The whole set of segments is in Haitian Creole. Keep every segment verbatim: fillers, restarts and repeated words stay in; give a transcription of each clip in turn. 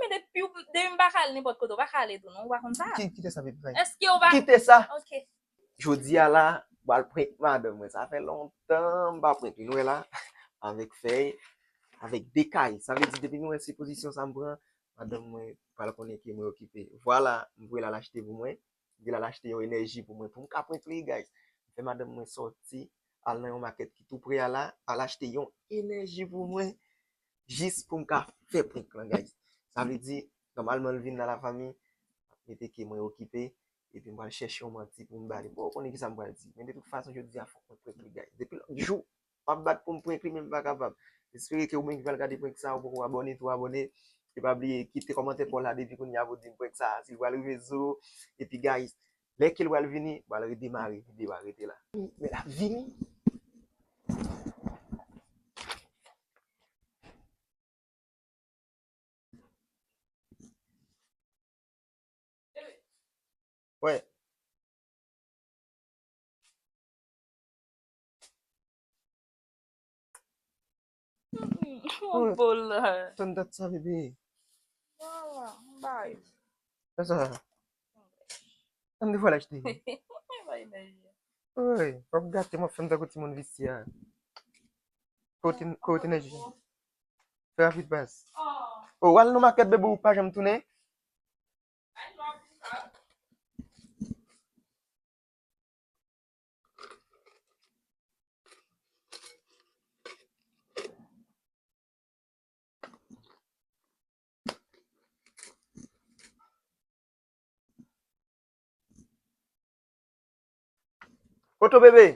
Depi w- depi m pa ka al nenpòt kote, w pa ka ale tou, non, ou pa konn sa? Ki- Kite sa, baby. Èske w pa. Kite sa. Ok. Jodi a la, m pral prank madanm mwen. Sa fè lontan m pa prank li. Nou wè la, avèk fèy, avèk de kay. Sa vle di, depi nou wè se pozisyon sa m pran, madanm mwen pral konnen ke mwen okipe. Vwala, m voye l al achte pou mwen. M voye l al achte yon enèji pou mwen, pou m ka prank li, guys. M fè madanm mwen sòti, al nan yon makèt ki tou pre a la, al achte yon enèji pou mwen, jis pou m ka fè prank lan, guys. Sa vle di, nòmalman, l vin nan lafanmi, mete ke mwen okipe, epi m pral chèche yon manti pou m ba li. Bon, ou konnen ki sa m pral di. Men de tout fason, jodi a, fòk mwen prank li, guys. Depi lòt jou, m ap bat pou m prank li, men m pa kapab. M espere ke ou menm ki pral gade prank sa, ou poko abòne, tou abòne. E pa bliye, kite kòmantè pa w la depi kounye a pou w di m prank sa, si l pral rive sou ou. Epi, guys, lè ke l pral vini, m pral redemare videyo a, rete la. Men l ap vini. Wè. Mon bol la. Tann dat sa, bebe. Vwala, m bay. Sa sa. Tann de fwa l achte. Bay nèg. Woy, w ap gate m, w ap fè m tankou timoun visye a. Kote kote nèg. Fè rapid pas. Oh, w al nan makèt, bebe, ou pa janm tounen. Kote w, bebe?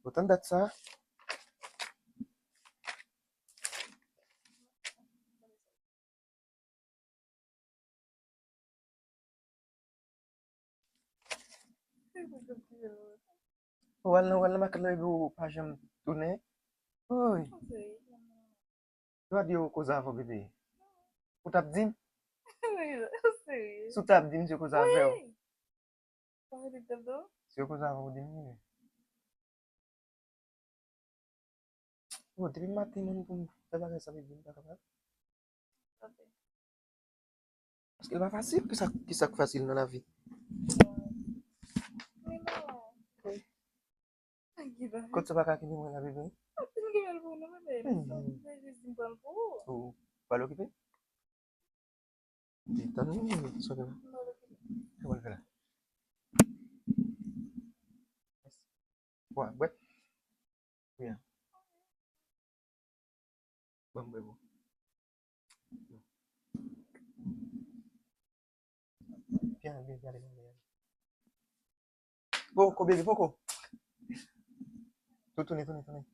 Ou tann dat sa? Ou al nan, ou al nan makèt la, epi ou pa janm tounen. Woy. Yo pa di yo koze avè w, bebe. Ou t ap di m? Si w t ap di m, se koze avè w. Si yo koze avè w, di m, bebe. Bon, depi maten, mwen, pou m fè bagay sa, bebe, m pa kapab. Paske l pa fasil. Kisa, kisa k fasil nan lavi? Kot sa pa ka kenbe mwen la, bebe? Ou pral okipe? Tann, sa w gen la? Sa w pral fè la? Bwè, bwè. Byen. Ban m bwè pou. Byen, byen, byen, byen, byen. Poko, bebe, poko. Tou tounen, tounen, tounen.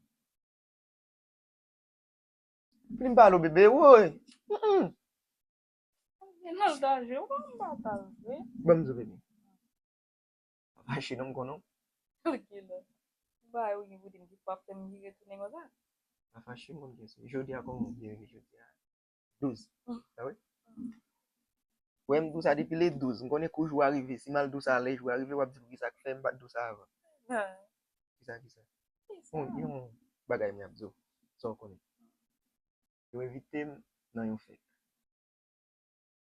Plim pale w, bebe, woy. Mm, mm. Gen nan danje, ou pa m pa ta vle. Ban m di w, bebe. Pa fache non, m konnen w. Ok, non. Ba, ou gen pou di m ki pa fè m vire tounen konsa. Pa fache, m konn kiyès ou. Jodi a, kòman w vle rive jodi a? Douz. Sa vre? Wè, m di w sa depi le douz. M konnen kou jou a rive. Si m al di w sa lè jou a rive, w ap di m kisa k fè m pa t di w sa avan. Kisa, kisa? Yon, yon bagay m ap di w. Sa w konnen. Yo envite m nan yon fèt.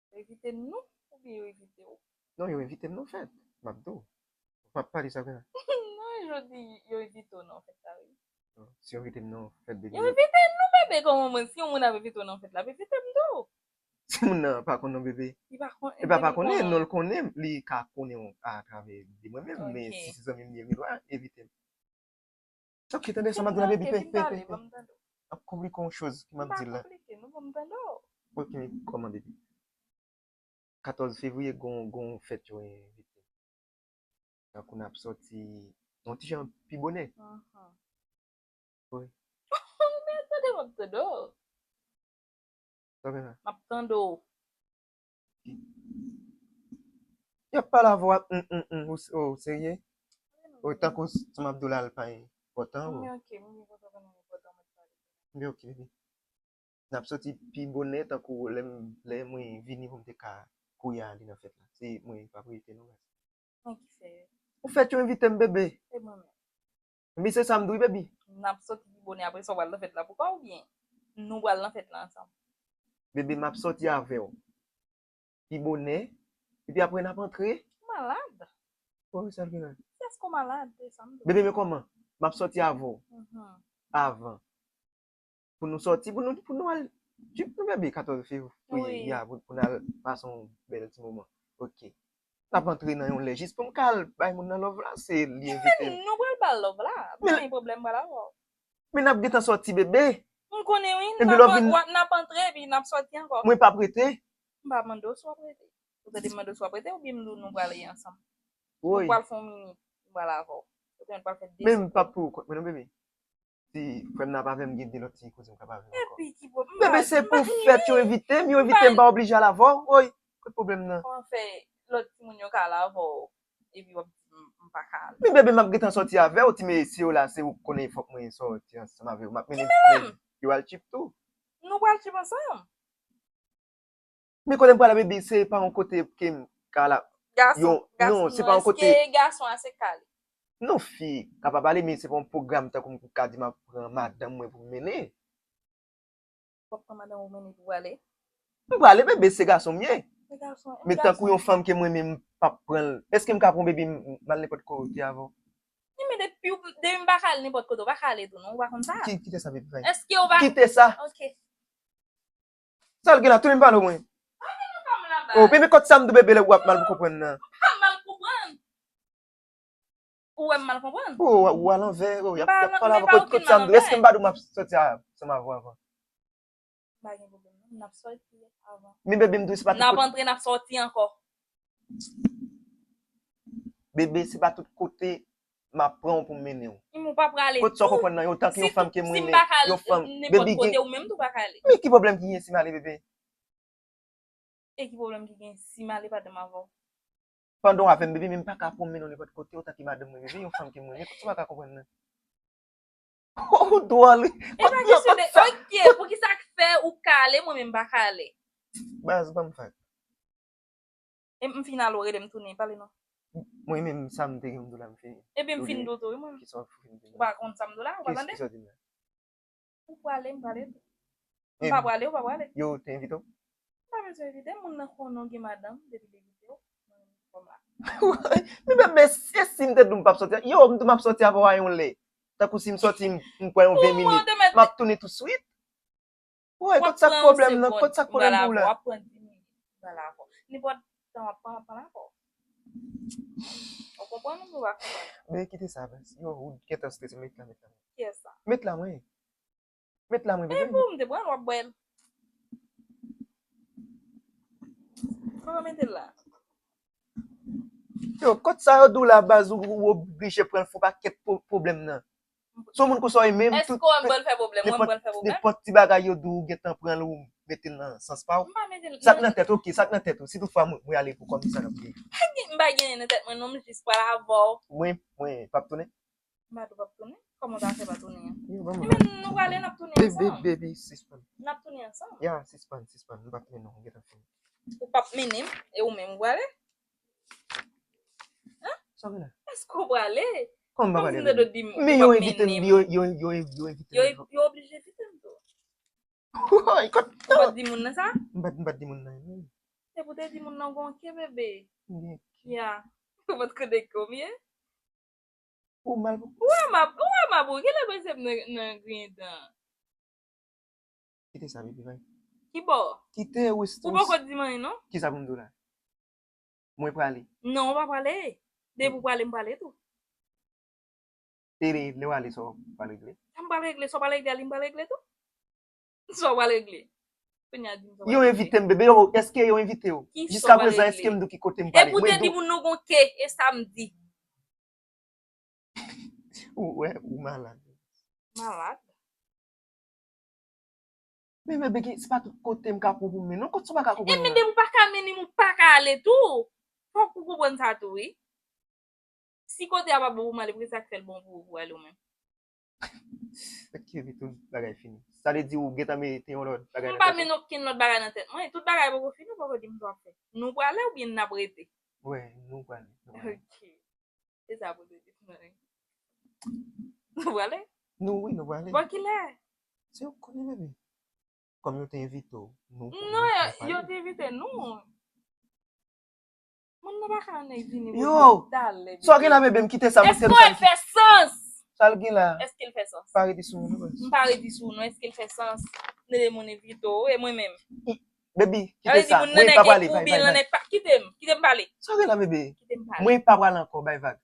Yo envite nou oubyen yo envite w? Non, yo envite m nan fèt. M ap di w. M ap pale sa konsa. Non, jodi yo envite w nan fèt la, wi. Non, si yo envite m nan fèt, bebe. Yo envite nou, bebe, kòman mwen, si yon moun ap envite w nan fèt la, ap envite m tou. Si moun nan pa konn non, bebe. Li pa konn. E pa pa konnen, non, l konnen, li ka konnen w atravè de mwen menm, men si se zanmi m li ye, li dwa envite m. Ok, tande sa m ap di w la, bebe, pe, pe, pe, pe. Ap konplike yon choz ki m ap di l la. Konplike, nou ban m tande w. Ok, kòman, bebe? Katòz fevriye, gon, gon fèt yo envite. Tankou n ap sòti yon ti jan pi bonè. Wi. Men tande, m ap tande w. Sa w gen la? M ap tande w. Y ap pale avè w ap, mm, mm, mm, ou, ou serye? Ou tankou sa m ap di w la, l pa enpòtan, ou? Men ok, men kontan konnen enpòtan mwen pale. Men ok, bebe. N ap sòti pi bonè tankou lè m, lè mwen vini pou m te ka kouri ale nan fèt la. se mwen k ap rete non. Mwen ki fè. Ou fèt yo envite m, bebe. E mwen menm. Men se sa m di w wi, baby. N ap soti pi bonè apre sa w pral nan fèt la pou kò w oubyen nou pral nan fèt la ansanm? Bebe, m ap sòti avè w pi bonè, epi apre n ap antre. Ou malad? Wi, sa l gen la. Èske w malad? Se sa m di w. Bebe, men kòman? M ap sòti avè w. Mhm. Avan. Pou nou sòti, pou nou, pou nou al trip nou, bebe, katòz fevriye a, pou, pou n al pase yon bèl ti moman. Ok. N ap antre nan yon lè jis pou m ka al bay moun nan love la, se li envite m. Nou pral ba l love la. Pa gen pwoblèm, m pral avè w. Men n ap gentan sòti, bebe. M konnen wi, n ap antre epi n ap sòti ankò. Mwen p ap rete. M pa mande w si w ap rete. Ou tande m mande w si w ap rete oubyen m di w nou prale ansanm. Woy. Nou pral fè yon minit, m pral avè w. Ou tande m pral fè de sèt. Men m p ap pou ou kont mwen non, bebe. Si frè m nan ap avè m, gen de lòt ti kouzen m k ap avè m ankò. Epi ki pwoblèm? Bebe, se pou fèt yo envite m, yo envite m, m pa oblije al avè w. Woy, kot pwoblèm nan? Kòman fè lòt timoun yo ka al avè w epi w ap di m, m pa ka ale? Men bebe, m ap gentan sòti avè w, ti mesye yo la, se ou k konnen fòk mwen sòti ansanm avè yo. M ap mennen yo al trip tou. Nou pral trip ansanm. Men kote m prale, bebe, se pa yon kote ke m ka la. Gason, non, se pa yon kote. Èske gason a se kale? Non, fi ka pa pale, men se pa yon pwogram tankou m ka di m ap pran madanm mwen pou m mennen. W ap pran madanm ou mennen pou w ale? M prale, bebe, se gason m ye. Se gason. Men tankou yon fanm ke mwen menm m p ap pran l, èske m ka pran bebe m, m al nenpòt kote avè w? Wi, men depi w, depi m pa ka ale nenpòt kote, w pa ka ale tou, non, ou pa konn sa? Ki, kite sa, bebe, bay. Èske w pa... Kite sa. Ok. Sa l gen la, tounen m pale w mwen. Oh, bebe, kot sa m di w, bebe, lè w ap mal konprann nan? M pa mal konprann. Ou wè m mal konprann? Oh, ou alanvè, oh, y ap, y ap pale avè w, kot, kot sa m di w? Èske m pa di w m ap sòti ansanm avè w avan? M pa gen pwoblèm non, n ap sòti avan. Men bebe, m di w se pa tout kote. N ap antre, n ap sòti ankò. Bebe, se pa tout kote m ap pran w pou m mennen w. Ou pa prale tou. Kot sa w konprann nan? Yo tankou yon fanm ke m renmen, yon fanm. Nenpòt kote, ou menm tou pa ka ale. Men ki pwoblèm ki gen si m ale, bebe? E ki pwoblèm ki gen si m ale pandan m avè w? Pandan w avè m, bebe, men m pa ka pran w mennen w nenpòt kote, otan ke madanm mwen, bebe, yon fanm ke m renmen, kot sa w pa ka konprann nan? Oh, dwòl wi. E pa kesyon de, ok, poukisa k fè ou ka ale, mwen menm m pa ka ale? Baz, ban m fè. E m fin ale, w rele m tounen, pale non. Mwen menm, sa m te gen pou m di w la, m fini. Epi m fin di w tou, wi, mwen. Kisa w fin di w la? Ou pa konn sa m di w la, ou pa tande? Kisa w di m la? Ou prale, m prale tou. M pa prale, ou pa prale. Yo te envite w? M pa bezwen envite, moun nan konnen w gen madanm, depi l envite w, mwen menm fò m la. Men bebe, e si m te di w m p ap sòti, yo, m di w m ap sòti avè w a yon lè. Tankou si m sòti, m, m pran yon ven minit, m ap tounen touswit. Woy, kot sa k pwoblèm nan? Kot sa k pwoblèm pou w la? W ap pran dis minit, m pral avè w. Nenpòt tan w ap pran, m ap pran avè w. Ou konprann ou pa konprann? Men kite sa, baz. Yo, ou gentan strese, met la, met la. Kiyès sa? Met la, mwen. Met la, mwen, bebe. E pou m te pran l, w ap bwè l. Kòman mete l la? Yo, kot sa yo di w la, baz, ou, ou oblije pran l fè yon pakèt pwo-, pwoblèm nan. Se yon moun konsa w ye menm, tout, nenpòt ti bagay yo di w, ou gentan pran l, ou mete l nan sans pa w. M pa mete l. Sa k nan tèt ou, ok, sa k nan tèt ou. Si toutfwa mwen, mwen ale pou kò m, sa k ap gen? M pa gen anyen nan tèt mwen, non, m jis pral avè w. Mwen, mwen p ap tounen? M pa di w p ap tounen. Kòman w ta fè pa tounen an? Yo, ban mwen. Ebyen, nou prale, n ap tounen ansanm. Baby, baby, sispann. N ap tounen ansanm. Ya, sispann, sispann. M p ap tounen, non, m gentan fini. Ou p ap mennen m, e ou menm ou prale? Hein? Sa w gen la? Èske w prale? Kòman m pa prale? Kòmsi m te di w di m, men yo envite m, yo, yo, yo, yo envite m. Yo, yo oblije envite m tou. Woy, kot... Ou pa t di moun nan sa? M pa t, m pa t di moun nan. Se pou te di moun nan w gen yon ke, bebe. M gen ke. Ya. Ou pa t konnen ke w byen? Ou mal pou... Ou wè m ap, ou wè m ap, ou genlè panse m nan, nan griyen dan. Kite sa, bebe, bay. Ki bò? Kite, ou... Ou poko di m anyen, non? Kisa pou m di w la? Mwen prale. Non, ou pa prale. Depi w prale, m prale tou. E lè, lè w ale, sa w pral regle? Sa m pral regle, sa w pral regle, ale m pral regle tou. Sa w pral regle? Kounye a di m sa w pral regle. Yo envite m, bebe, yo, èske yo envite w? Jiskaprezan, èske m di w ki kote m prale? Epi w te di moun nou gon ke, e sa m di. Ou wè, ou malad. Malad? Men, men, bebe, se pa tout kote m ka pran pou m mennen w, non, kot sa w pa ka konprann nan? Ebyen, depi w pa ka mennen m, ou pa ka ale tou. Fòk ou konprann sa tou, wi. Si kote a pa bon pou m ale, poukisa k fè l bon pou ou pou ale ou menm? Ok, epi tout bagay fini. Sa vle di ou gentan mete yon lòt bagay nan tèt ou? M pa met okenn lòt bagay nan tèt mwen. Tout bagay poko fini, ou poko di m sa w ap fè. Nou prale oubyen n ap rete? Wè, nou prale. Nou prale. Ok. Se sa pou nou di. Nou prale? Nou, wi, nou prale. Bon, kilè? Se ou k konnen, bebe. Kòm yo te envite w, nou... Non, yo, yo te envite nou. Moun nan pa ka annik vini pou talè. Yo! Sa w gen la, bebe? M kite sa, m kite sa. Èske l fè sans? Sa l gen la? Èske l fè sans? Pa redi sou mwen, non, baz. M pa redi sou ou, non. Èske l fè sans? Nede moun envite w, e mwen menm. Baby, kite sa. Mwen pa prale, bay, bay, bay. Kite m, kite m pale. Sa w gen la, bebe? Kite m pale. Mwen pa prale ankò, bay vag.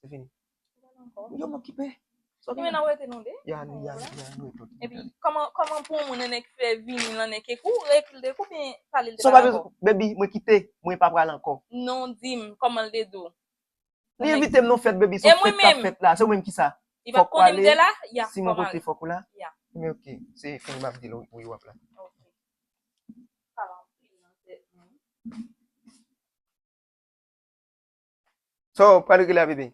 Se fini. Yo, m okipe. Sa w gen la? Mwen nan rete nou de. Ya, ya, ya, nou rete. Epi, kòman, kòman pou yon moun nan ki fè vini nan nen ke kou, rekil de kou, byen pale l de pale ankò? Baby, mwen kite, mwen pa prale ankò. Non, di m, kòman l te di w? Li envite m nan fèt, baby, se yon fèt k ap fèt la. Se ou menm ki sa. Li pa konnen m te la? Ya, si mwen pote fòk ou la? Ya. Men ok, se fini m ap di l wi, w ap la. Ok. Pale anpil nan tèt mwen. So, pral regle a, bebe.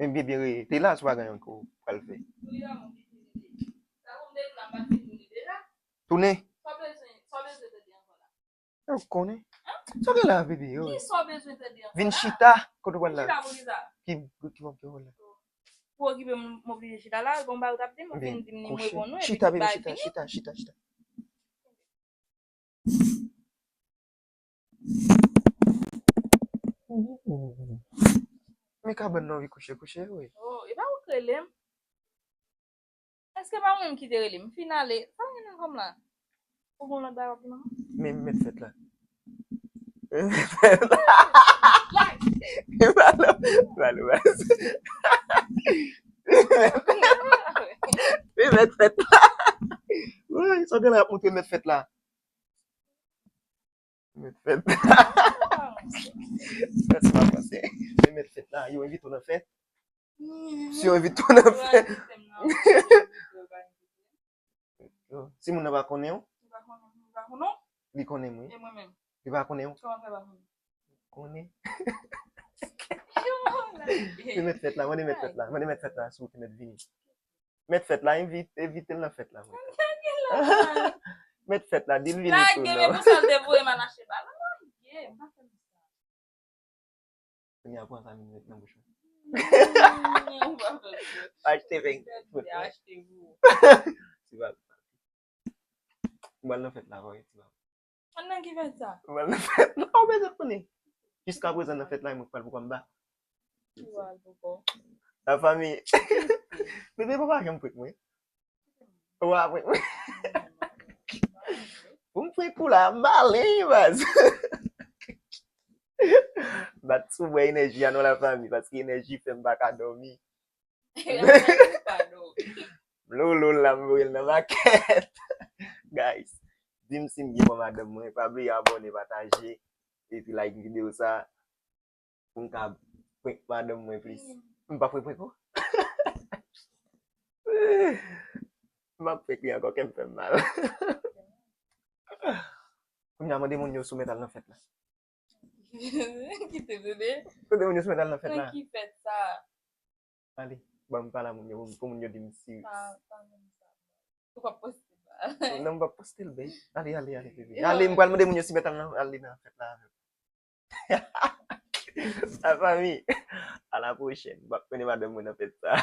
Men bebe, rete la, si w pa gen anyen ke w pral fè. Tounen? Ou konnen. Sa w gen la, bebe? Vin chita, kote w pral la? Ki, ki, ki, ki w pral la? Pou okipe m, m oblije chita la, gon bagay ou t ap di m, ou fin di m ni m reponn ou, epi tout bagay fini. Chita, bebe, chita, chita, chita, chita. Men kabann nan anvi kouche, kouche, wi. Oh, e pa ou k rele m? Èske pa ou menm ki te rele m? M fin ale. Sa w gen nan kò m la? Ou gon lòt bagay w ap di m ankò? Men m mèt fèt la. Balo, balo, baz. Men mèt fèt la. Woy, sa w gen la ap montre mèt fèt la. Mèt fèt. Mèt fèt la, panse. Men mèt fèt la, yo envite w nan fèt. Si yo envite w nan fèt. Yo, si moun nan pa konnen w. Li konnen m, wi. Li pa konnen w. Konnen. Li mèt fèt la, mande mèt fèt la, mande mèt fèt la, si w te mèt vini. Mèt fèt la, envite, envite l nan fèt la. Mèt fèt la, di l vini tou non. Lage, men pou sa l te voye m al achte balan. Lage, m pa fè sa. Kounye a pran sa vin met nan bouch mwen. Achte vin. Achte vou. Ti bab. Ou pral nan fèt la, wi, ti bab. An nan ki fèt sa? Ou pral nan fèt la, ou bezwen konnen. Jiska prezan nan fèt la, mwen pral pou kòm ba. Ou pral pou kò. La fanmi. Bebe, papa janm prank mwen. Ou a prank mwen. Pou m prank ou la, m balen, baz. Bat sou bwè enèji a non la fanmi, paske enèji fè m pa ka dòmi. Lolo la, m voye l nan makèt. Guys, di m si m gen bon madanm mwen, pa bliye abòne, pataje, epi like videyo sa. Pou m ka prank madanm mwen plis. M pa prank prank ou. M ap prank li ankò, kè m fè m mal. Kounye a mande moun yo si w mèt al nan fèt la. Kite m, bebe. Mande moun yo si w mèt al nan fèt la. Nan ki fèt sa? Ale, ban m pale a moun yo, pou moun yo di m si. Pa, pa menm sa. Ou p ap poste l. Non, m p ap poste l, babe. Ale, ale, ale, bebe. Ale, m pral mande moun yo si mèt al nan, ale nan fèt la avè m. La fanmi, a la pwochèn. M ap mennen madanm mwen nan fèt sa.